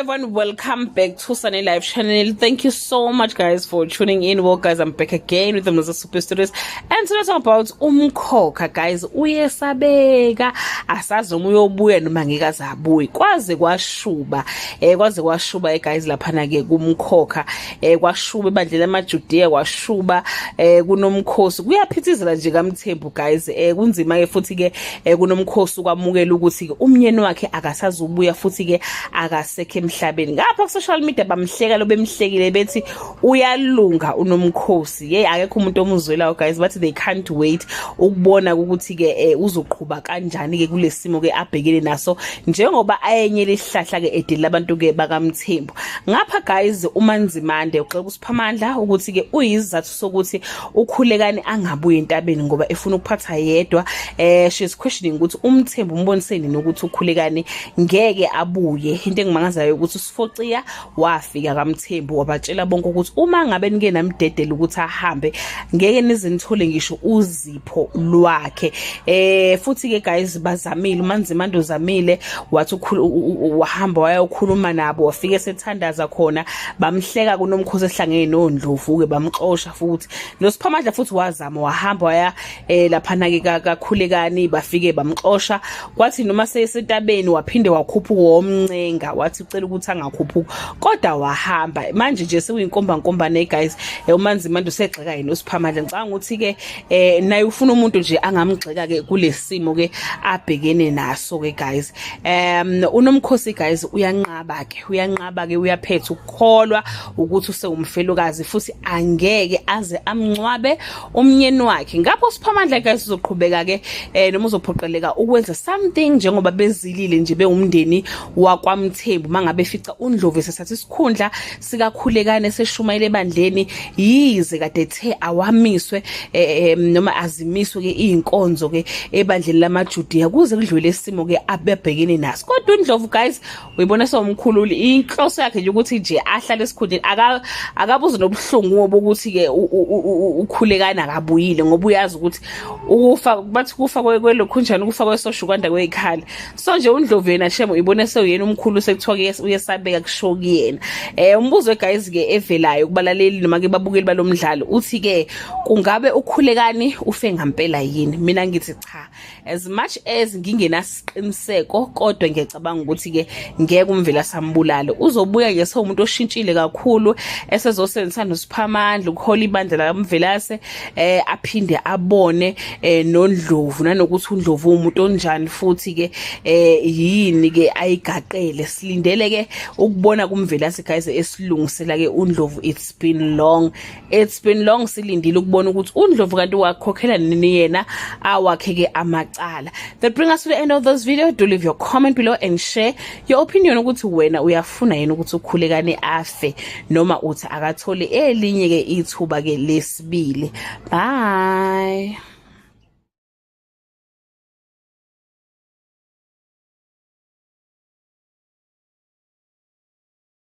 Everyone, welcome back to Sunny Live channel. Thank you so much, guys, for tuning in. Well, guys, I'm back again with the Moses Super Studios and today talk about umkhokha, guys. Uyesabeka, asazi noma uyobuya noma ngeke aze abuye. Kwaze kwashuba, kwaze kwashuba, guys, laphana ke kumkhokha, kwashuba ebandleni lamaJudiya, kwashuba kunomkhosi. Kuyaphithizela nje kaMthembu, guys. Kunzima ke futhi ke kunomkhosi ukwamukela ukuthi ke umnyeni wakhe akasazubuya futhi ke akasekho emhlabeni. Ngapha ku social media bamhleka lo bemhlekile, bethi uyalunga unomkhosi. Hey, akekho umuntu omuzwelayo, guys. Bathi they can't wait ukubona ukuthi ke uzoqhuba kanjani ke kulesimo ke abhekene naso, njengoba ayenye lihlahla ke edeli labantu ke bakaMthembu. Ngapha, guys, uManzimande uxela uSiphamandla ukuthi ke uyizathu sokuthi ukhulekani angabuyi entabeni, ngoba efuna ukuphatha yedwa. She's questioning ukuthi uMthembu umboniseni nokuthi ukhulekani ngeke abuye. Into engimangazayo ukuthi uSifociya wafika kaMthembu, wabatshela bonke ukuthi uma ngabe nike namdedela ukuthi ahambe, ngeke nize nithole ngisho uzipho lwakhe. Futhi ke, guys, bazamile, uManzimande uzamile, wathi wahamba wayokhuluma nabo, wafike sethandaza khona, bamhleka kunomkhosi ehlangene noNdlovu ke, bamxosha. Futhi noSiphamandla futhi wazama, wahamba waya laphana ke kakhulekani, bafike bamxosha. Kwathi noma sesentabeni waphinde wakhuphuka, womncenga, wathi ucela ukuthi angakhuphuka, kodwa wahamba. Manje nje sekuyinkomba nkombane, guys. UManzimande usegxeka yena uSiphamandla. Ngicabanga ukuthi ke naye ufuna umuntu nje angamgxeka ke kulesimo ke abhekene naso ke, guys. Unomkhosi, guys, uyanqaba ke, uyanqaba ke, uyaphetha ukukholwa ukuthi usewumfelokazi futhi angeke aze amncwabe umnyeni wakhe. Ngapho uSiphamandla, guys, uzoqhubeka ke noma uzophoqeleka ukwenza something, njengoba bezilile nje bewumndeni wakwaMthembu, mangabe fica uNdlovu esathatha isikhundla sikakhulekane, seshumayela ebandleni, yize kade ethe awamiswe noma azimiswe ke izinkonzo ke ebandleni lamaJudiya kuze kudlule isimo ke abebhekene naso. Kodwa uNdlovu, guys, uyibona sewumkhululi. Inhloso yakhe nje ukuthi nje ahlale esikhundleni, akabuze nobuhlungu bokuthi ke ukhulekana akabuyile, ngoba uyazi ukuthi ukufa, bathi kufa kwelokhunjani, ukufa kwesosha ukwanda kweyikhala. So nje uNdlovu yena, shame, uyibona sewuyena umkhulu, sekuthiwa ke uyesabeka, kusho kuyena. Umbuzo, guys, ke evelayo kubalaleli noma ke babukeli balomdlalo uthi ke kungabe ukhulekani ufe ngampela yini? Mina ngithi cha. As much as ngingenasiqiniseko, kodwa ngiyacabanga ukuthi ke ngeke umvela sambulale. Uzobuya nje sewumuntu oshintshile kakhulu, esezosebenzisa noSiphamandla ukuhola ibandla laMvelase, aphinde abone noNdlovu, nanokuthi uNdlovu umuntu onjani futhi ke yini ke ayigaqele. Silindele ke ukubona kumvelase, guys, esilungisela ke uNdlovu. It's been long, it's been long silindile ukubona ukuthi uNdlovu kanti wakhokhela nini yena awakhe ke amacala. That bring us to the end of this video. Do leave your comment below and share your opinion ukuthi wena uyafuna yini ukuthi ukhulekane afe, noma uthi akathole elinye ke ithuba ke lesibili. Bye.